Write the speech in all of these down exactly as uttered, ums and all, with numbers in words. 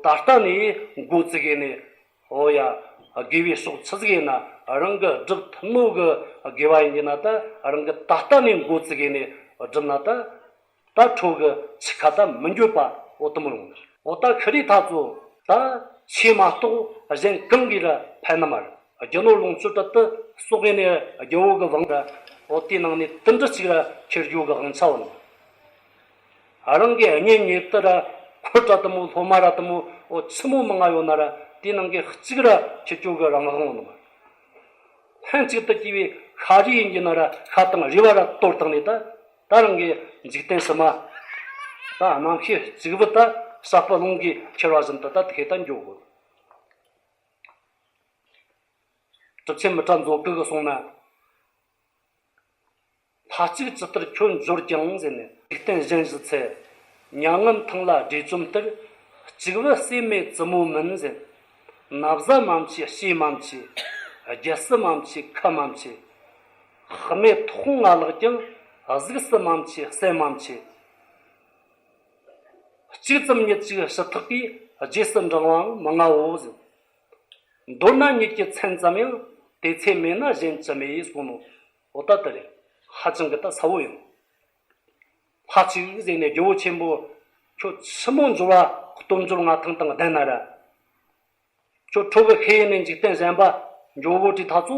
ད་ལྟ་ནས་འགོ་བཙུགས་ནས། ཨོ་ཡ། དགེ་བའི་ཕྱོགས་ཆི་ཟིག་ཡིན་ན་རང་གི་སྒྲུབ་ཐུབ་ནོ་གི་དགེ་བ་ཡིན་གྱི་ན་ད་རང་གི་ད་ལྟ་ནས་འགོ་བཙུགས་ནས་སྒྲུབ་ན་ད། ད་ཁྲོ་གི་འཆི་ཁ་ད་མི་འགྱོད་པ། འོ་དུ་མོ་ཡོང་། འོ་ད་ཤི་རིའི་ཐ་ཚོ་ད་ཆོས་མ་གཏོགས་གཞན་གང་གིས་ར་ཕན་ནི་མ་རེད། རྒྱུ་ནོར་ལོངས་སྤྱོད་ད་དུ་གསོག་གི་ནས་རྒྱལ་བོ་གི་དབང་ར། འོ་དེའི་ནང་ནས་དུད་འགྲོ་གཅིག་ར་ཁྱེར་རྒྱུ་གི་དབང་ཆ་བོ་ནི། རང་གི་གཉེན་ཉེ་དུ་ར་འཁོར་ར་དུ་མོ་སློབ་མ་ར་དུ་མོ་འོ་ཆི་མོ་མང་ང་ཡོད་ན་ར་དེའི་ནང་གི་གཅིག་ར་ཁྱེར་རྒྱུ་གི་རང་དབང་བོ་ནི་མ་རེད། ལྷན་ཅིག་ཏུ་སྐྱེས་པའི་ཤ་རུས་ཡིན་གྱི་ན་ར་ཤ་དང་རུས་པ་ར་གཏོར་བཏང་ནས་ད། ད་རང་གི་འཇིག་རྟེན་ཕྱི་མ། ད་རྣམ་ཤེས་གཅིག་པུ་ད་ས་སྤུ་རླུང་གིས་ཁྱེར་བ་བཞིན་དུ་ད་དེ་ཁེ་ད་འགྱོ་དགོས། གྲུབ་ཆེན་མི་ཏྲ་མཛོ་ཀུ་གི་གསུང་ན། ལྷ་གཅིག་ཇི་ལྟར་ཁྱོད་འབྱོར་ཀྱང་ཟེར་ནས། འཇིག་རྟེན་གཞན་བཞི་ཚེ། མྱ་ངམ་ཐང་ལ་འདྲེ་བཅོམ་ལྟར། གཅིག་བུ་སྲས་མེད་བཙུན་མོ་མིན་ཟེར། ན་བཟའ་མ་མཆིས་ཕྱེ་མ་མཆིས། རྒྱལ་སྲིད་མ་མཆིས་ཁ་མ་མཆིས། ཕ་མེས་ཐོག་ང་ལགས་ཀྱང་། གཟུགས་སུ་མ་མཆིས་སྲས་མ་མཆིས། གཅིག་ཙམ་ཉིད་ཅིག་ཕྱི་ཐག་གིས། རྗེས་སུ་འབྲང་བའང་མི་མངའ་འོ་ཟེར། མདོར་ན་ཉིད་ཀྱི་མཚན་ཙམ་ཡང་། དེ་ཚེ་མེད་ན་གཞན་ཅི་སྨོས་གསུངས་ནོ། འོ་ད་དེ་རེད། ཧ་ཅང་གི་ད་ས་བོ་ཡིན། ལྷ་གཅིག་ཟེར་ནས་རྒྱལ་བོ་ཆེན་པོ། ཁྱོད་ཆི་མོ་འབྱོར་བ་སྟོབས་འབྱོར་མངའ་ཐང་དང་ལྡན་ན་ར། ཁྱོད་ཁྲོ་བོ་ཤི་ཡིན་ནས་འཇིག་རྟེན་གཞན་པ་འགྱོ་གོ་དུས་ཐག་ཚོ།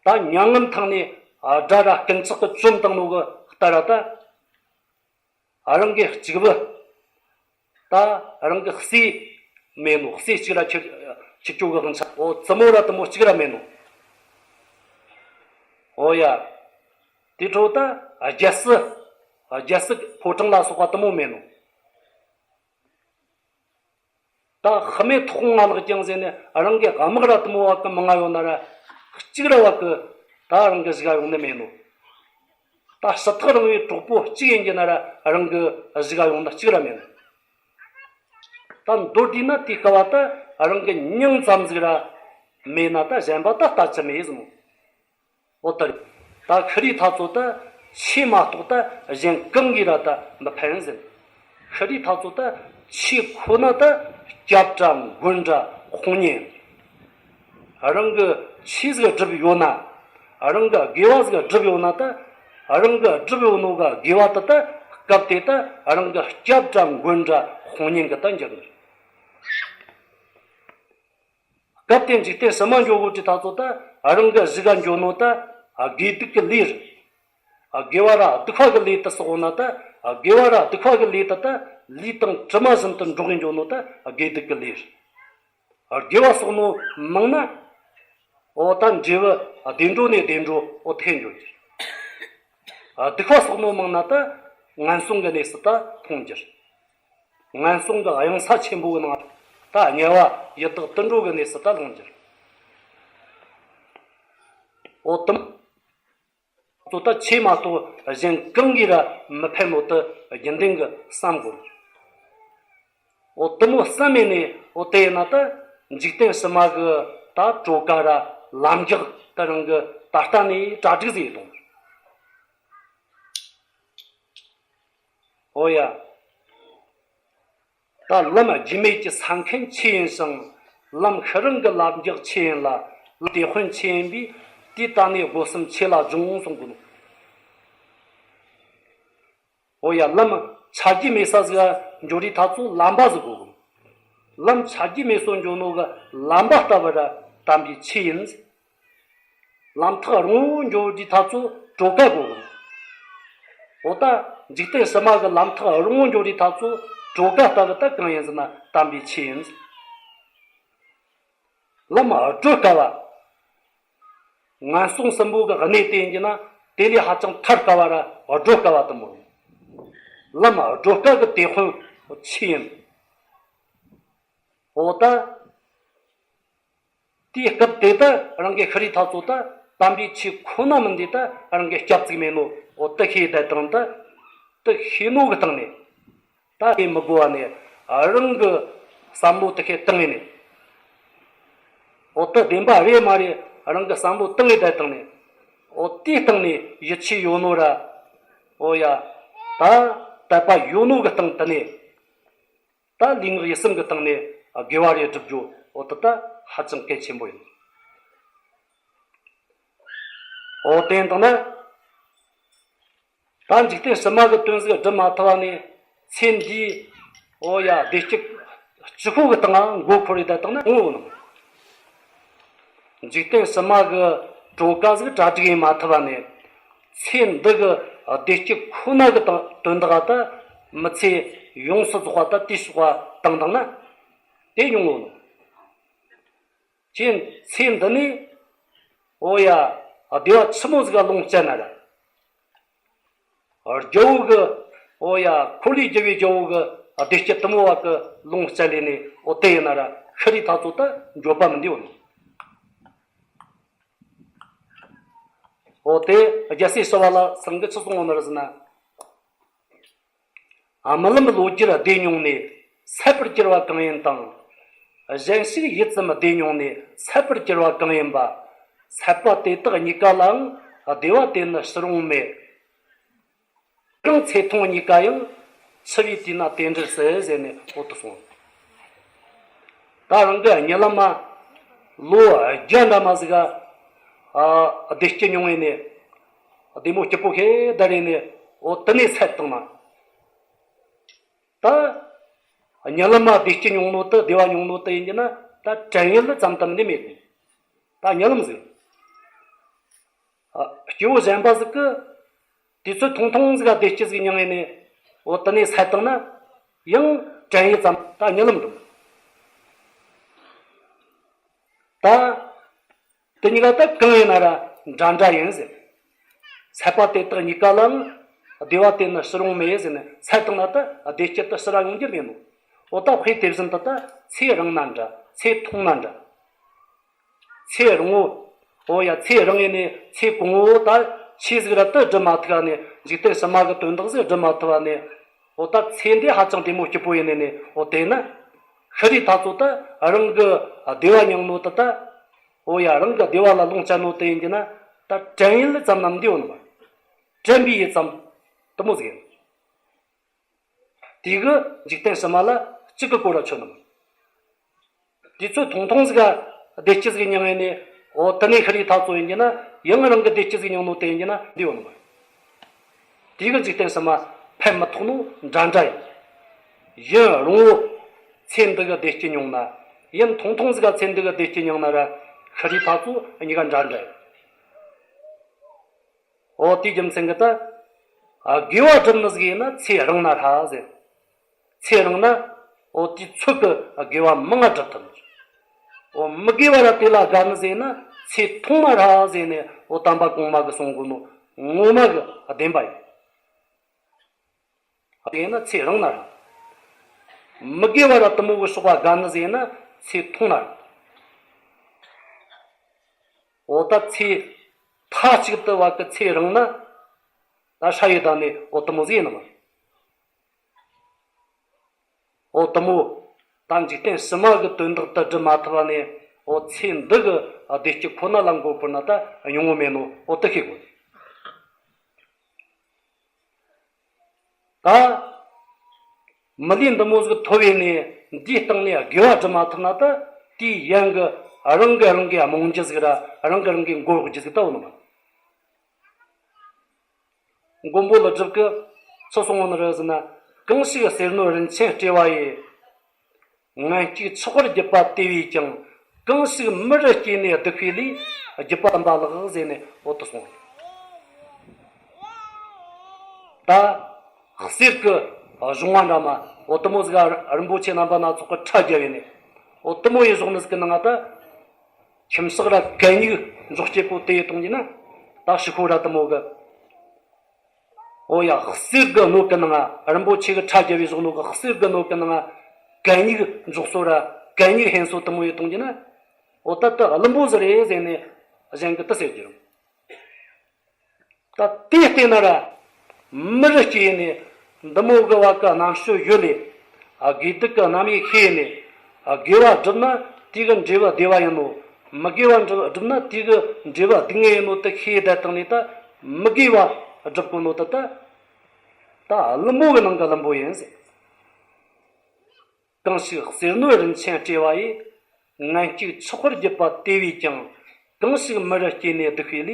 ད་མྱ་ངམ་ཐང་ནས་དགྲ་ར་རྐུན་ཇག་གིས་བཅོམ་བཏང་ནོ་གི་ལྟར་ར་ད། རང་གི་གཅིག་བུ། ད་རང་གི་སྲས་མེད་ནོ། སྲས་གཅིག་ར་ཁྱེར་ཁྱེར་རྒྱུ་གི་དབང་ཆ། འོ་བཙུན་མོ་ར་དུ་མོ་གཅིག་ར་མེད་ནོ། འོ་ཡ། དེ་འཕྲོ་ད་རྒྱལ་སྲིད། རྒྱལ་སྲིད་ཕོ་བྲང་ལ་སོགས་པ་དུ་མོ་མེད་ནོ། ད་ཕ་མེས་ཐོག་ང་ལགས་ཀྱང་ཟེར་ནས་རང་གི་དམག་ར་དུ་མོ་བ་ཀི་མང་ང་ཡོད་ན་ར། གཅིག་ར་བ་ཀི་ད་རང་གི་གཞིས་ཀ་ཡོང་ནི་མེད་ནོ། ད་ཕྱི་ཐག་རིང་བའི་གྲོགས་པོ་གཅིག་ཡིན་གྱི་ན་ར་རང་གི་གཞིས་ཀ་ཡོང་ནི་གཅིག་ར་མེད་ནོ། ད་མདོར་བསྡུས་ན་དེའི་སྐབས་བ་ད་རང་གི་མྱིང་ཙམ་ཟིག་ར་མེད་ན་ད་གཞན་པ་ད་ལྟ་ཅི་མེད་ཟེར་ནོ། འོ་ད་རེད། ད་ཤི་རིའི་ཐ་ཚོ་ད་ཆོས་མ་གཏོགས་ད་གཞན་གང་གིས་ར་ད་མི་ཕན་ཟེར། ཤི་རིའི་ཐ་ཚོ་ད་ཆོས་ཁོ་ན་ད་སྐྱབས་འདྲ་མགོན་འདྲ་དཔུང་གཉེན། རང་གི་ཆོས་ཟིག་སྒྲུབ་ཡོད་ན། རང་གི་དགེ་བ་ཟིག་སྒྲུབ་ཡོད་ན་ད། རང་གི་སྒྲུབ་ཡོད་ནོ་གི་དགེ་བ་དེ་ད་སྐབས་དེ་ད་རང་གི་སྐྱབས་འདྲ་མགོན་འདྲ་དཔུང་གཉེན་གི་ད་འགྱུར་ནི། སྐབས་དེ་འཇིག་རྟེན་ཕྱི་མ་འགྱོ་གོ་དུས་ཐ་ཚོ་ད་རང་གི་གཞིས་ཀ་འགྱོ་ནོ་ད་དགེ་སྡིག་གི་ལས་རེད། དགེ་བ་ར་སྡིག་པ་གི་ལས་དེ་སོགས་ན་ད་དགེ་བ་ར་སྡིག་པ་གི་ལས་དེ་ད་ལུས་དང་གྲིབ་མ་བཞིན་དུ་འགྲོགས་གི་འགྱོ་ནོ་ད་དགེ་སྡིག་གི་ལས་རེད། དགེ་བ་བསགས་ནོ་མང་ན། འོ་ད་འབྲས་བུ་བདེ་འགྲོ་ནས་བདེ་འགྲོ་འོ་ཐེ་འགྱོ་རྒྱུ། སྡིག་པ་བསགས་ནོ་མང་ན་ད་ངན་སོང་གི་གནས་སུ་ད་ལྷུང་རྒྱུ། ངན་སོང་གི་གཡང་ས་ཆེན་པོ་གི་ནང་ད་དམྱལ་བ་ཡི་དྭགས་དུད་འགྲོ་གི་གནས་སུ་ད་ལྷུང་རྒྱུ། འོ་དུམ། ཚོ་ད་ཆོས་མ་གཏོགས་གཞན་གང་གིས་ར་མི་ཕན་ནོ་དེ་རྒྱུན་ལྡན་གྱི་བསམ་དགོས། འོ་དེ་མོ་བསམ་མེད་ནས་འོ་དེ་ཡིན་ན་ད་འཇིག་རྟེན་ཕྱི་མ་གི་ད་གྲོ་ག་ར་ལམ་རྒྱགས་ད་རང་གི་ད་ལྟ་ནས་གྲ་སྒྲིག་ཟིག་ཡེད་དང་། འོ་ཡ། ད་ལམ་རྒྱུས་མེད་ཀྱི་ས་མཁན་ཆོས་ཡིན་ཞིང་། ལམ་ཤི་རང་གི་ལམ་རྒྱགས་ཆོས་ཡིན་ལ། ལམ་དེད་དཔོན་ཆོས་ཡིན་པས། དེ་ལྟ་ནས་སྒོ་གསུམ་ཆོས་ལ་སྦྱོང་གསུང་གི་ནོ། འོ་ཡ། ལམ་ཆ་རྒྱུས་མེད་ས་ཟིག་འགྱོ་རིས་ཐ་ཚོ་ལམ་པ་ཟིག་དགོས་གི། ལམ་ཆ་རྒྱུས་མེད་སོ་འགྱོ་ནོ་གི་ལམ་པ་ལྟ་བུ་ར་དམ་པའི་ཆོས་ཡིན། ལམ་ཐག་རིང་བོ་འགྱོ་རིས་ཐ་ཚོ་གྲོ་ག་དགོས་གི། འོ་ད་འཇིག་རྟེན་ཕྱི་མ་གི་ལམ་ཐག་རིང་བོ་འགྱོ་རིས་ཐ་ཚོ་གྲོ་ག་ལྟ་བུ་ད་གང་ཡིན་ཟེར་ན་དམ་པའི་ཆོས་ཡིན། ལམ་བགྲོད་དཀའ་བ། ངན་སོང་གསུམ་པོ་གི་གནས་དེ་ཡིན་གྱི་ན་དེ་ལས་ཧ་ཅང་ཐར་དཀའ་བ་ར་བགྲོད་དཀའ་བ་དུ་མོ། ལམ་བགྲོད་དཀའ་གི་དེད་དཔོན་ཆོས་ཡིན། འོ་ད། དེའི་སྐབས་དེ་ད་རང་གི་ཤི་རིས་ཐ་ཚོ་ད་དམ་པའི་ཆོས་ཁོ་ན་མིན་དེ་ད་རང་གི་སྐྱབས་བཙུགས་མེད་ནོ། འོ་དེ་ཤེས་བསྡད་དང་ད། དེ་ཤེས་ནོ་གི་སྟེང་ནས། ད་དེ་མི་དགོས་པ་ནས་རང་གི་བསམ་བློ་དེ་ཁས་བཏང་ངེ་ནས། འོ་ད་བདེན་པ་རེད་མ་རེད་རང་གི་བསམ་བློ་བཏང་ངེ་བསྡད་དང་ནས། འོ་དེའི་སྟེང་ནས་ཡིད་ཆེས་ཡོད་ནོ་ར། འོ་ཡ། ད་དད་པ་ཡོད་ནོ་གི་སྟེང་དེ་ནས། ད་ལུས་ངག་ཡིད་གསུམ་གྱི་སྟེང་ནས་དགེ་བ་རེ་བསྒྲུབ་རྒྱུ་འོ་དེ་ད་ཧ་ཅང་གལ་ཆེན་པོ་ཡིན། འོ་དེ་ཡིན་དང་ན། ད་འཇིག་རྟེན་ཕྱི་མ་གི་དོན་ཟིག་སྒྲུབ་མ་ཐུབ་པ་ནས་ཚེ་འདིའི་འོ་ཡ་བདེ་སྐྱིད་སྤྱི་ཁོ་གི་སྟེང་ང་མགོ་འཁོར་ཡི་ད་དང་ན་འོང་ནོ། འཇིག་རྟེན་ཕྱི་མ་གི་གྲོ་ག་ཟིག་གྲ་སྒྲིག་ཡེ་མ་ཐུབ་པ་ནས་ཚེ་འདི་གི་བདེ་སྐྱིད་ཁོ་ན་གི་དང་དོན་དག་ད་མི་ཚེ་ཡོངས་སུ་རྫོགས་པ་ད་དེའི་ཕྱོགས་པ་བཏང་བཏང་ན་དེ་ཡོང་ནོ། ཁྱེད་ཚེ་འདི་ནས་འོ་ཡ་བདེ་བ་ཆི་མོ་ཟིག་ག་ལོངས་སྤྱད་ན་ར། རྒྱལ་བོ་གི་འོ་ཡ་འཁོར་ལོས་སྒྱུར་བའི་རྒྱལ་བོ་གི་བདེ་སྐྱིད་དུ་མོ་བ་གི་ལོངས་སྤྱད་ལས་ནས་འོ་དེ་ཡིན་ན་ར་ཤི་རིའི་ཐག་ཚོད་ད་འགྱོད་པ་མི་འདི་འོ་ནི། འོ་དེ་རྒྱལ་སྲས་ཞི་བ་ལྷ་ཚང་གི་ཆི་གསུང་འོ་ནི་ར་ཟེར་ན། རྨི་ལམ་ལོ་རྒྱུས་བདེ་མྱོང་ནས། སད་པར་གྱུར་བ་གང་ཡིན་དང་། གཞན་ཞིག་ཡུད་ཙམ་བདེ་མྱོང་ནས་སད་པར་གྱུར་བ་གང་ཡིན་པ། སད་པ་དེ་དག་གཉིས་ཀ་ལའང་བདེ་བ་དེ་ནི་ཕྱིར་འོང་མེད། རང་ཚེ་ཐུང་གཉིས་ཀ་ཡང་འཆི་བའི་དུས་ན་དེ་འདྲར་ཟད་ཟེར་ནས་འོ་དུ་སོང་། ད་རང་གི་རྨི་ལམ་མ་ལོ་བརྒྱ་འདྲ་མ་ཟིག་ག་བདེ་སྐྱིད་མྱོང་ཡིན་ནས་བདེ་མོ་སྐྱིད་པོ་ཁེ་བསྡད་ཡིན་ནས་འོ་དེ་ནས་སད་བཏང་ན། ད་རྨི་ལམ་མ་བདེ་སྐྱིད་མྱོང་ནོ་དེ་བདེ་བ་མྱོང་ནོ་དེ་ཡིན་གྱི་ན་ད་དྲན་ཡུལ་ཙམ་དུ་མི་མེད་གི། ད་རྨི་ལམ་ཟིག་སྐྱེ་བོ་གཞན་པ་ཟིག་གི་དུས་ཚོད་ཐུང་ཐུང་ཟིག་ག་བདེ་སྐྱིད་ཟིག་མྱངས་ཡིན་ནས་འོ་དེ་ནས་སད་བཏང་ན་ཡང་དྲན་ཡུལ་ཙམ་ད་རྨི་ལམ་འགྲོ། ད། དེ་གཉིས་ཀ་ད་གང་ཡིན་ན་ར་འདྲ་འདྲ་ཡིན་ཟེར། སད་པ་དེ་དག་གཉིས་ཀ་ལའང་བདེ་བ་དེ་ནི་ཕྱིར་འོང་མེད་ཟེར་ནས་སད་བཏང་ན་ད་བདེ་སྐྱིད་དེ་ཕྱིར་ར་ཡོང་རྒྱུ་མེད་ནོ། འོ་ད་དཔེ་དེ་བཞིན་དུ་ད་ཚེ་རིང་ན་འདྲ་ཚེ་ཐུང་ན་འདྲ། ཚེ་རིང་བོ། འོ་ཡ་ཚེ་རིང་ཡིན་ནས་ཚེ་གོང་བོ་ད་ཆི་ཟིག་ར་ད་སྒྲུབ་མ་ཐུབ་ནས་འཇིག་རྟེན་ཕྱི་མ་གི་དོན་དག་ཟིག་སྒྲུབ་མ་ཐུབ་ནས་འོ་ད་ཚེ་འདི་ཧ་ཅང་བདེ་མོ་སྐྱིད་པོ་ཡིན་ནས་ནས་འོ་དེ་ན་ཤི་རིའི་ཐག་ཚོད་ད་རང་གི་བདེ་བ་མྱོང་ནོ་ད་ད། འོ་ཡ་རང་གི་བདེ་བ་ལ་ལོངས་སྤྱད་ནོ་དེ་ཡིན་གྱི་ན་ད་དྲན་ཡུལ་ཙམ་ན་འདི་འོ་ནི་མ། དྲན་པའི་ཡུལ་ཙམ་དུ་མོ་ཟིག་ཡིན། དེ་གི་འཇིག་རྟེན་ཕྱི་མ་ལ་གཅིག་གི་སྐོར་ལ་ཆོད་ནི་མ། དུས་ཚོད་ཐུང་ཐུང་ཟིག་ག་བདེ་སྐྱིད་ཟིག་མྱངས་ཡིན་ནས་འོ་དེ་ནས་ཤི་རིའི་ཐག་ཚོད་ཡིན་གྱི་ན་ཡང་རང་གི་བདེ་སྐྱིད་ཟིག་མྱོང་ནོ་དེ་ཡིན་གྱི་ན་འདི་འོ་ནི་མ། དེ་གི་འཇིག་རྟེན་ཕྱི་མ་ཕན་མི་ཐོགས་ནོ་འདྲ་འདྲ་ཡིན། ཡུན་རིང་བོ་ཚེ་འདི་གི་བདེ་སྐྱིད་མྱོང་ན། ཡུན་ཐུང་ཐུང་ཟིག་ག་ཚེ་འདི་གི་བདེ་སྐྱིད་མྱོང་ན་ར་ཤི་རིའི་ཐག་ཚོད་གཉིས་ཀ་འདྲ་འདྲ་ཡིན། འོ་དེའི་རྒྱུ་མཚན་གི་ད། དགེ་བ་སྒྲུབ་ནི་ཟིག་ཡིན་ན་ཚེ་རིང་ན་ཧྲ་ཟེར། ཚེ་རིང་ན། འོ་དེའི་ཚོད་གི་དགེ་བ་མང་ང་སྒྲུབ་ཐུབ། འོ་མི་དགེ་བ་ར་དེ་ལ་དགའ་ནི་ཟེར་ན་ཚེ་ཐུང་ན་ཧྲ་ཟེར་ནས་འོ་དམ་པ་གོང་མ་གི་གསུང་གོ་ནོ་ངོ་མ་གི་བདེན་པ་ཡིན། དེ་ན་ཚེ་རིང་ན་ར། མི་དགེ་བ་ར་དུ་མོ་གི་ཕྱོགས་པ་དགའ་ནི་ཟེར་ན་ཚེ་ཐུང་ན་ར། འོ་ད་ཚེ་མཐའ་གཅིག་ཏུ་བ་གི་ཚེ་རིང་ན་ད་ཧྲ་ཡི་ད་ནི་འོ་དུ་མོ་ཟེར་ནི་མ། འོ་དུ་མོ། ད་འཇིག་རྟེན་ཕྱི་མ་གི་དོན་དག་ཏུ་སྒྲུབ་མ་ཐུབ་པ་ནས་འོ་ཚེ་འདི་གི་བདེ་སྐྱིད་ཁོ་ན་ལ་མགོ་འཁོར་ན་ད་ཡོང་ངོ་མེད་ནོ་འོ་དུ་ཤེས་དགོས། ད། མི་ལུས་འདི་མོ་ཟིག་ཐོབ་ཡིན་ནས་འདིའི་སྟེང་ནས་དགེ་བ་སྒྲུབ་མ་ཐུབ་ན་ད་དེའི་ཡན་གི་རང་གི་རང་གི་རྨོངས་རྒྱུ་ཟིག་ར་རང་གི་རང་གི་མགོ་རྒྱུ་ཟིག་ད་འོ་ནི་མ། མགོན་པོ་ཀླུ་སྒྲུབ་ཀྱིས་ཚུར་གསུངས་པ་ནི་རེད་ཟེར་ན། གང་ཞིག་ཟེར་ནོ་རིན་ཆེན་སྤྲས་པ་ཡི། ངན་སྐྱུགས་ཆགས་པར་བགྱིད་པ་དེ་བས་ཀྱང་། གང་ཞིག་མི་རུ་སྐྱེས་ནས་སྡིག་པའི་ལས། བགྱིད་པ་དམ་པ་ལགས་ཟེར་ནས་འོ་དུ་གསུངས། ད་གསེར་གྱི་གཞོང་བ་འདྲ་མ་འོ་དུ་མོ་ཟིག་རིན་པོ་ཆེ་རྣམ་པ་སྣ་ཚོགས་ཀྱི་ཕྲ་རྒྱབ་ཡིན་ནས་འོ་དུ་མོ་ཡི་གཞོང་ནི་ཟིག་གི་ནང་ང་ད། ཁྱིམ་གསོག་ར་གད་སྙིགས་འཇོག་སྐྱེ་པོ་དེ་ཡི་གཏོང་རྒྱུ་ན་ད་ཕྱི་ཁོ་ར་དུ་མོ་གི། འོ་ཡ་གསེར་གི་སྣོད་ཀྱི་ནང་ང་རིན་པོ་ཆེ་གི་ཕྲ་རྒྱབ་བའི་གཞོགས་སྣོད་ཀྱི་གསེར་གི་སྣོད་ཀྱི་ནང་ང་གད་སྙིགས་འཇོག་སོ་ར་གད་སྙིགས་ཧན་སོ་དུ་མོ་ཡི་གཏོང་རྒྱུ་ན། འོ་ད་ད་བླུན་པོ་ཟིག་རེད་ཟེར་ནས་གཞན་གི་དུ་ཟེར་རྒྱུ་རུང་། ད་དེ་བལྟས་ན་ར། མི་རུ་སྐྱེས་ནས་འདི་མོ་གི་བ་གི་རྣམ་དཔྱོད་ཡོད་ལས། དགེ་སྡིག་གི་རྣམ་དབྱེ་ཤེས་ནས། དགེ་བ་བསྒྲུབ་ན་དེ་གི་འབྲས་བུ་བདེ་བ་ཡིན་ནོ། མི་དགེ་བ་འབྲུ་བསྒྲུབ་ན་དེ་གི་འབྲས་བུ་སྡུག་བསྔལ་ཡིན་ནོ་དེ་ཤེས་བསྡད་བཏང་ནས་ད་མི་དགེ་བ་བསྒྲུབ་དགོས་ནོ་དེ་ད། ད་བླུན་པོ་གི་ནང་གི་བླུན་པོ་ཡིན་ཟེར། གང་ཞིག་ཟས་ནོར་རིན་ཆེན་སྤྲས་པ་ཡིས། ངན་སྐྱུགས་ཆོག་པར་བགྱིད་པ་དེ་བས་ཀྱང་། གང་ཞིག་མི་རུ་སྐྱེས་ནས་སྡིག་པའི་ལས།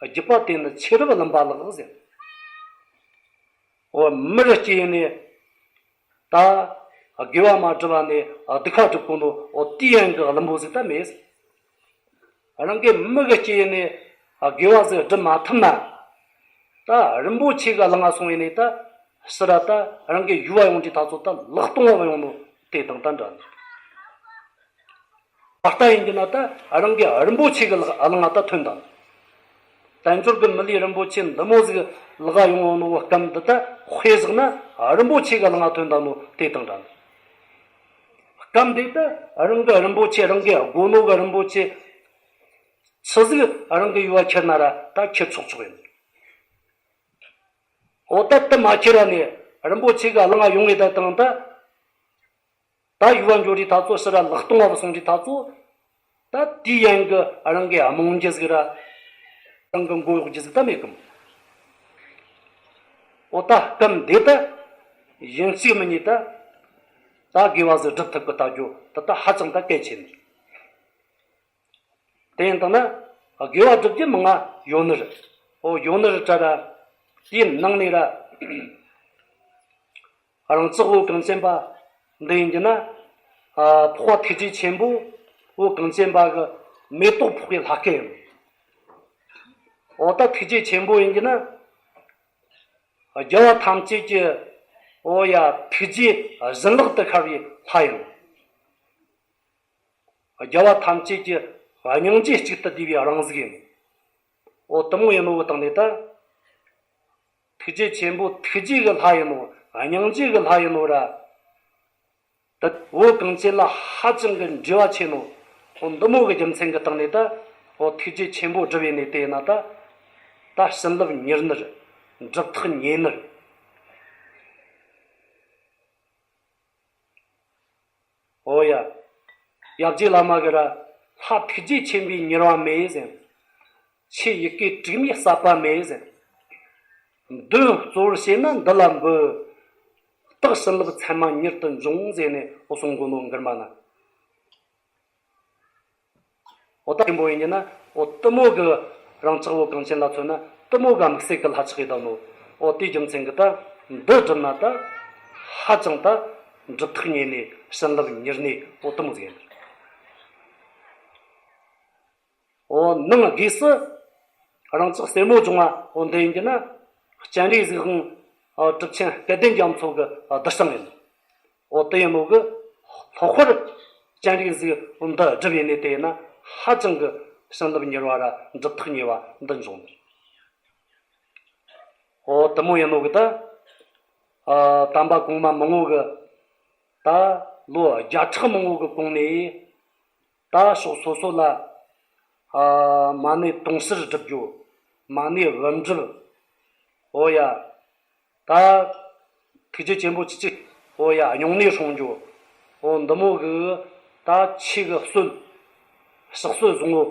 བགྱིས་པ་དེ་ནི་ཆོས་རབ་བླུན་པ་ལགས་ཟེར། འོ་མི་རུ་སྐྱེས་ནས་ད་དགེ་བ་མ་བསྒྲུབས་པ་ནས་སྡིག་པ་སྒྲུབ་དགོས་ནོ། འོ་དེའི་ཡན་གི་བླུན་པོ་ཟིག་ད་མེད། རང་གི་མི་གི་སྐྱེས་ནས་དགེ་བ་ཟིག་སྒྲུབ་མ་ཐུབ་ན། ད་རིན་པོ་ཆེ་གི་གླིང་ང་སོང་ཡིན་ནས་ད་ཕྱིར་ར་ད་རང་གི་ཡུལ་བ་ཡོང་དུས་ད་ཚོ་ད་ལག་སྟོང་བ་ཡོང་ནོ་དེ་དང་ད་འདྲ་ནི། ད་ལྟ་ཡིན་གྱི་ན་ད་རང་གི་རིན་པོ་ཆེ་གི་ལག་གླིང་ང་ད་ཐོན་དང་། དལ་འབྱོར་གི་མི་ལུས་རིན་པོ་ཆེ་འདི་མོ་ཟིག་ལག་ཡོང་ནོ་སྐམ་འདི་ད་དཔེ་བཞག་ན་རིན་པོ་ཆེ་གི་གླིང་ང་ཐོན་དང་ནོ་དེ་དང་འདྲ་ནི། སྐམ་འདི་ད་རང་གི་རིན་པོ་ཆེ་རང་གི་དགོས་ནོ་གི་རིན་པོ་ཆེ་ཆི་ཟིག་རང་གི་ཡུལ་བ་ཁྱེར་ན་ར་ད་ཁྱེར་ཆོག་ཆོག་ཡིན། འོ་ད་དེ་མ་ཁྱེར་ར་ནས་རིན་པོ་ཆེ་གི་གླིང་ང་ཡོང་ངེ་ད་དང་ད། ད་ཡུལ་བ་འབྱོར་དུས་ད་ཚོ་ཕྱིར་ར་ལག་སྟོང་བ་སོང་དུས་ད་ཚོ། ད་དེའི་ཡན་གི་རང་གི་རྨོངས་རྒྱུ་ཟིག་ར། རང་གི་མགོ་གཡོག་རྒྱུ་ཟིག་ད་མེད་གི་མོ། འོ་ད་སྐམ་འདི་ད་ཡིན་གཅིག་མིན་གཉིས་ད། ད་དགེ་བ་ཟིག་སྒྲུབ་ཐུབ་གི་ད་རྒྱུ་ད་ད་ཧ་ཅང་ད་གལ་ཆེ་ནི། དེ་ཡིན་དང་ན་དགེ་བ་སྒྲུབ་རྒྱུ་མང་ང་ཡོད་ནི་རེད། འོ་ཡོད་ནི་རེད་དྲ་ར། དེའི་ནང་ནས་ར། རང་ཅག་བོད་གངས་ཅན་པ་འདི་ཡིན་གྱི་ན། ཨ་འཕགས་པ་ཐུགས་རྗེ་ཆེན་པོ་བོད་གངས་ཅན་པ་གི་མེ་ཏོག་ཕོག་པའི་ལྷ་སྐལ་ཡིན། འོ་ད་ཐུགས་རྗེ་ཆེན་པོ་ཡིན་གྱི་ན། རྒྱལ་བ་ཐམས་ཅད་ཀྱི་འོ་ཡ་ཐུགས་རྗེ་བཞིན་ལག་ཏུ་ཤར་བའི་ལྷ་ཡིན། རྒྱལ་བ་ཐམས་ཅད་ཀྱི་སྙིང་རྗེ་གཅིག་ཏུ་བསྡུས་པའི་རང་གཟུགས་ཡིན། འོ་དེ་མོ་ཡིན་ནོ་གི་སྟེང་ནས་ད། ཐུགས་རྗེ་ཆེན་པོ་ཐུགས་རྗེ་གི་ལྷ་ཡིན་ནོ། སྙིང་རྗེ་གི་ལྷ་ཡིན་ནོ་ར། ད་བོད་གངས་ཅན་ལ་ཧ་ཅང་གི་འབྲེལ་བ་ཆེ་ནོ། འོ་འདི་མོ་གི་རྒྱུ་མཚན་གི་སྟེང་ནས་ད། འོ་ཐུགས་རྗེ་ཆེན་པོ་སྒྲུབ་ཡས་ནས་དེ་ཡིན་ན་ད། ད་བྱིན་རླབས་མྱུར་ནི་རེད། སྒྲུབ་ཐག་ཉེ་ནི་རེད། འོ་ཡ། ཡབ་རྗེ་བླ་མ་གི་ར། ལྷ་ཐུགས་རྗེ་ཆེན་པོས་མྱུར་བ་མེད་ཟེར། ཆེ་ཡི་གེ་དྲུག་མའི་ཟབ་པ་མེད་ཟེར། མདུན་གཙོ་བོར་བྱས་ན་འདི་ལ་འབུལ། རྟགས་བྱིན་རླབས་མཚན་མ་མྱུར་དུ་འབྱུང་ཟེར་ནས་འོ་གསུང་གོ་ནོ་མགུར་མ་ན། འོ་ད་ཆེན་པོ་ཡིན་གྱི་ན། འོ་དེ་མོ་གི་རང་ཅག་བོད་གངས་ཅན་ལ་མཚོན་ན་དེ་མོ་གི་དམིགས་བསལ་གི་ལྷ་ཆགས་ཡི་དང་ནོ། འོ་དེའི་རྒྱུ་མཚན་གི་ད་འདི་བསྒྲུབ་ན་ད་ཧ་ཅང་ད་སྒྲུབ་ཐག་ཉེ་ནས་བྱིན་རླབས་མྱུར་ནས་འོ་དེ་མོ་ཟིག་ཡིན། འོ་ནང་སྒོས་སུ་རང་ཅག་སེར་མོ་སྦྱོང་བ་འོ་འདི་ཡིན་གྱི་ན། སྤྱན་རས་གཟིགས་དབང་གྲུབ་ཆེན་སྐལ་ལྡན་རྒྱ་མཚོ་གི་བསྡུས་བསྲང་ཡིན། འོ་དེ་ཡིན་ནོ་གི། ལྷག་པར་སྤྱན་རས་གཟིགས་འདི་སྒྲུབ་ཡས་ནས་དེ་ཡིན་ན་ཧ་ཅང་གི་བྱིན་རླབས་མྱུར་བ་ར་སྒྲུབ་ཐག་ཉེ་བ་འདི་འབྱུང་ནི། འོ་དེ་མོ་ཡིན་ནོ་གི་ད། ཨ་དམ་པ་གོང་མ་མང་བོ་གི་ད་ལོ་བརྒྱ་ཕྲག་མང་བོ་གི་གོང་ནས་ད་ཕྱོགས་སོ་སོ་ལ་ཨ་མ་ཎི་དུང་ཕྱུར་སྒྲུབ་རྒྱུ། མ་ཎི་བུམ་སྒྲུབ། འོ་ཡ། ད་ཐུགས་རྗེ་ཆེན་པོ་ཆི་ཆི། འོ་ཡ། སྨྱུང་གནས་སྲུང་རྒྱུ། འོ་འདི་མོ་གི་ད་ཆོས་གི་སྲོལ། ཕྱག་སྲོལ་བཟང་བོ་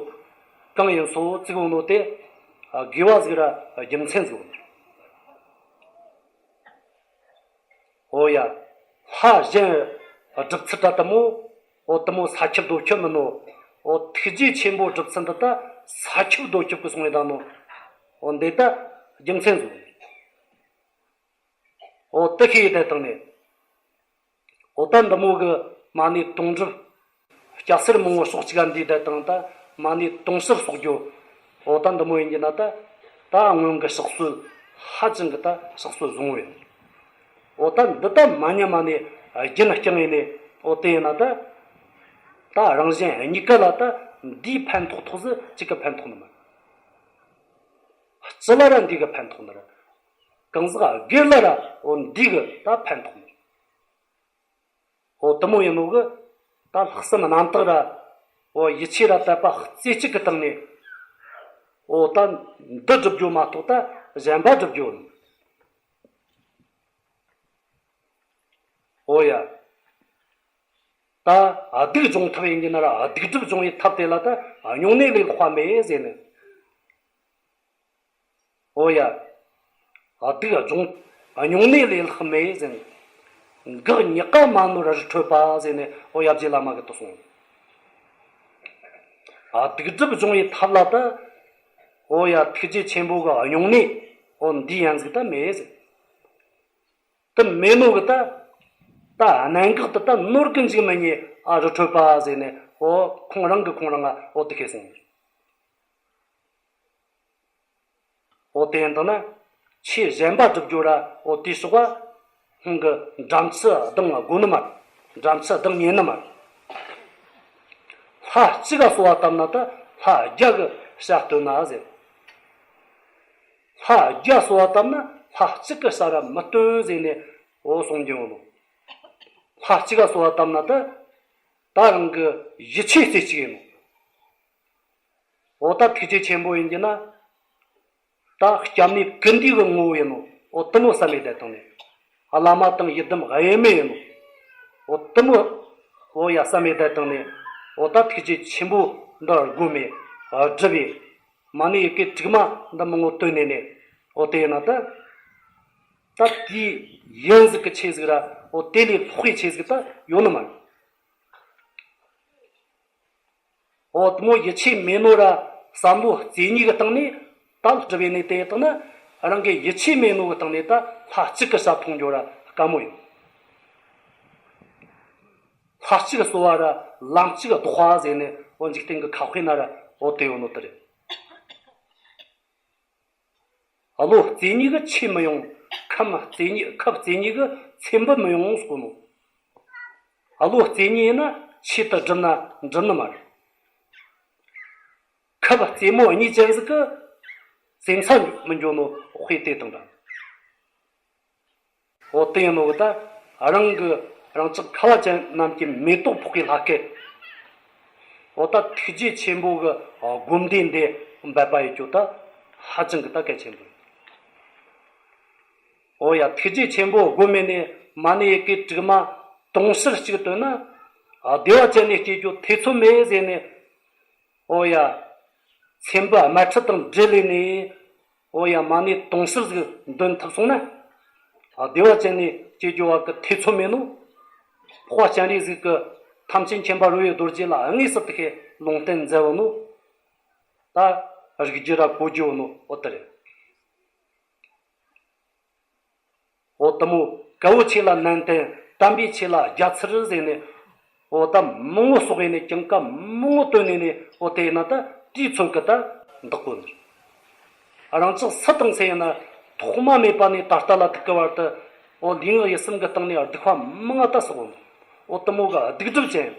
གང་ཡིན་སོ་བརྩིགས་ཡོད་ནོ་དེ་དགེ་བ་ཟིག་ར་རྒྱུ་མཚན་ཟིག་ཡོད། འོ་ཡ། ལྷ་གཞན་སྒྲུབ་ཚུལ་ད་དེ་མོ། འོ་དེ་མོ་ས་ཁྱབ་རྡོ་ཁྱབ་མིན་ནོ། འོ་ཐུགས་རྗེ་ཆེན་པོ་སྒྲུབ་ཚུལ་འདི་ད་ས་ཁྱབ་རྡོ་ཁྱབ་གི་གསུང་ཡོད་ད་ནོ། འོ་འདི་ད་རྒྱུ་མཚན་ཟིག་ཡོད། འོ་དེ་ཤེས་ཡོད་དེ་དང་ནས། འོ་ད་འདི་མོ་གི་མ་ཎི་དུང་སྒྲུབ། སྐྱ་སེར་མང་བོ་ཕྱོགས་གཅིག་ག་འདུས་དེ་དང་ད་མ་ཎི་དུང་ཕྱུར་གསོག་རྒྱུ། འོ་ད་འདི་མོ་ཡིན་གྱི་ན་ད། ད་སྔོན་གི་ཕྱག་སྲོལ་ཧ་ཅང་གི་ད་ཕྱག་སྲོལ་བཟང་བོ་ཡིན། འོ་ད་འདི་ད་མ་ཉམས་མ་ནས་རྒྱུན་བསྐྱངས་ཡིན་ནས། འོ་དེ་ཡིན་ན་ད། ད་རང་གཞན་གཉིས་ཀ་ལ་ད་འདིའི་ཕན་ཐོགས་ཐོགས་ཟིག་གཅིག་གི་ཕན་ཐོགས་ནི་མ། སྤྱི་ལ་ར་འདི་གི་ཕན་ཐོགས་ནི་ར། གང་ཟག་སྒེར་ལ་ར་འོ་འདི་གི་ད་ཕན་ཐོགས་ནི། འོ་དེ་མོ་ཡིན་ནོ་གི། ད་ལྷག་བསམ་རྣམ་དག་ར། འོ་ཡིད་ཆེས་ར་དད་པ་རྩེ་གཅིག་གི་སྟེང་ནས། འོ་ད་འདི་སྒྲུབ་རྒྱུ་མ་གཏོགས་ད་གཞན་པ་སྒྲུབ་རྒྱུ་ཡོད་ནི། འོ་ཡ། ད་སྡིག་སྦྱོང་ཐབས་ཡིན་གྱི་ན་ར་སྡིག་སྒྲིབ་སྦྱོང་བའི་ཐབས་དེ་ལ་ད་སྨྱུང་གནས་ལས་ལྷག་པ་མེད་ཟེར་ནི། འོ་ཡ། སྡིག་སྦྱོང་། སྨྱུང་གནས་ལས་ལྷག་མེད་ཟེར་ནི། འགག་ཉག་ག་མ་ནོར་རི་ཁྲོད་པ་ཟེར་ནས་འོ་ཡབ་རྗེ་བླ་མ་གིས་དེ་གསུངས། ཨ་སྡིག་སྒྲིབ་སྦྱོང་བའི་ཐབས་ལ་ད་འོ་ཡ་ཐུགས་རྗེ་ཆེན་པོ་གི་སྙུང་གནས་འོ་འདི་ཡན་ཟིག་ད་མེད་ཟེར། དེ་མེད་ནོ་གི་ད་ད་གནད་འགག་དེ་ད་ནོར་གི་འཇུག་མི་ཉན། ཨ་རི་ཁྲོད་པ་ཟེར་ནས་འོ་ཁོང་རང་གིས་ཁོང་རང་ང་འོ་དེ་ཁས་སོང་། འོ་དེ་ཡིན་དང་ན་ཆོས་གཞན་པ་སྒྲུབ་རྒྱུ་ར་འོ་དེའི་ཕྱོགས་པ་སྔོན་གི་འགྲམ་ཆུ་ལྡང་དགོས་ནི་མ་རེད། འགྲམ་ཆུ་ལྡང་ཉན་ནི་མ་རེད། ལྷ་གཅིག་ག་གསོལ་བ་བཏབ་ན་ད་ལྷ་བརྒྱ་གི་ཞབས་བསྟོད་ན་ཟེར། ལྷ་བརྒྱ་གསོལ་བ་བཏབ་ན་ལྷ་གཅིག་གི་ཞབས་ར་མི་བསྟོད་ཟེར་ནས་འོ་གསུང་རྒྱུ་ཡོད་ནོ། ལྷ་གཅིག་ག་གསོལ་བ་བཏབ་ན་ད་ད་རང་གི་ཡིད་ཆེས་རྩེ་གཅིག་ཡིན་ནོ། འོ་ད་ཐུགས་རྗེ་ཆེན་པོ་ཡིན་གྱི་ན། ད་སྐྱབས་གནས་ཀུན་འདུས་ཀྱི་ངོ་བོ་ཡིན་ནོ། འོ་དེ་མོ་བསམ་མེད་བསྡད་བཏང་ནས། བླ་མ་དང་ཡི་དམ་དབྱེར་མེད་ཡིན་ནོ། འོ་དེ་མོ་འོ་ཡ་བསམ་མེད་བསྡད་བཏང་ནས། འོ་ད་ཐུགས་རྗེ་ཆེན་པོ་འདི་བསྒོམས་མེད་བསྒྲུབས་པས། མ་ཎི་ཡི་གེ་དྲུག་མ་འདི་མང་པོ་བཏོན་ནས་ནས། འོ་དེ་ཡིན་ན་ད་ད་དེའི་ཡན་ཟིག་གི་ཆེ་ཟིག་ར་འོ་དེ་ལས་ལྷག་པའི་ཆེ་ཟིག་ད་ཡོད་ནི་མ་རེད། འོ་དེ་མོ་ཡིད་ཆེས་མེད་ནོ་ར་བསམ་བློ་རྩེ་གཉིས་ཀྱི་སྟེང་ནས་ད་སྒྲུབ་པའི་གནས་དེ་ཡིན་དང་ན། རང་གི་ཡིད་ཆེས་མེད་ནོ་གི་སྟེང་ནས་ད་ལྷ་གཅིག་གི་ཞབས་མཐོང་རྒྱུ་ར་དཀའ་མོ་ཡིན། ལྷ་གཅིག་གསོལ་བ་ར་ལམ་གཅིག་ལྡོག་པ་ཟེར་ནས་འོ་འཇིག་རྟེན་གྱི་ཁ་དཔེ་ན་ར་འོ་དེ་ཡོད་ནོ་དེ་རེད། བློ་རྩེ་གཉིས་ཀྱིས་ཆོས་མི་ཡོང་། ཁམས་རྩེ་གཉིས་ཁབ་རྩེ་གཉིས་ཀྱིས་ཚེ་འབུད་མི་ཡོང་ཟེར་གོ་ནོ། བློ་རྩེ་གཉིས་ཡིན་ན་ཆོས་དེ་སྒྲུབ་ན་འགྲུབ་ནི་མ་རེད། ཁབ་རྩེ་མོ་གཉིས་ཅན་ཟིག་གི་སེམས་ས་མི་འགྱོ་ནོ་དཔེ་དེ་དང་འདྲ། འོ་དེ་ཡིན་ནོ་གི་ད་རང་གི་རང་ཅག་ཁ་བ་ཅན་རྣམས་ཀྱི་མེ་ཏོག་ཕོག་གི་ལྷ་སྐལ། འོ་ད་ཐུགས་རྗེ་ཆེན་པོ་གི་སྒོམ་བཟླས་འདི་འབད་པ་ཡིན་རྒྱུ་ད་ཧ་ཅང་གི་ད་གལ་ཆེན་པོ་ཡིན། འོ་ཡ་ཐུགས་རྗེ་ཆེན་པོ་སྒོམ་མེད་ནས་མ་ཎི་ཡི་གེ་དྲུག་མ་དུང་ཕྱུར་གཅིག་བཏོན་ན། བདེ་བ་ཅན་ནས་སྐྱེ་རྒྱུ་ཐེ་ཚོམ་མེད་ཟེར་ནས། འོ་ཡ། ཚེ་འབུད་དམར་ཁྲིད་དང་འབྲེལ་ལས་ནས། འོ་ཡ་མ་ཎི་དུང་ཕྱུར་ཟིག་འདོན་ཐུབ་སོང་ན། བདེ་བ་ཅན་ནས་སྐྱེ་རྒྱུ་བ་གི་ཐེ་ཚོམ་མེད་ནོ། འཕགས་པ་སྤྱན་རས་གཟིགས་ཀྱི་ཐམས་ཅད་མཁྱེན་པ་རོལ་པའི་རྡོ་རྗེ་ལ་དངོས་སུ་དེ་ཁས་ལུང་བསྟན་མཛད་བོ་ནོ། ད་རིགས་རྒྱུད་ར་གོ་རྒྱུ་བོ་ནོ་འོ་དེ་རེད། འོ་དེ་མོ་དཀའ་བོ་ཆེ་ལ་ནན་ཏན། དམ་པའི་ཆོས་ལ་རྒྱ་ཚར་ཟེར་ནས། འོ་ད་མང་བོ་གསོག་ཡས་ནས་ཀྱང་ཀ་མང་བོ་བཏོན་ནས་ནས། འོ་དེ་ཡིན་ན་ད་དེའི་ཚོད་ཀྱི་ད་འདག་གོ་ནི། རང་ཅག་སུ་དང་སུ་ཡིན་ན་ཐོག་མ་མེད་པ་ནས་ད་ལྟ་ལ་ཐུག་གི་བར་དུ། འོ་ལུས་ངག་ཡིད་གསུམ་གྱི་སྟེང་ནས་སྡིག་པ་མང་ང་ད་གསོག་གོ་ནི། འོ་དེ་མོ་གི་སྡིག་སྒྲིབ་ཅན།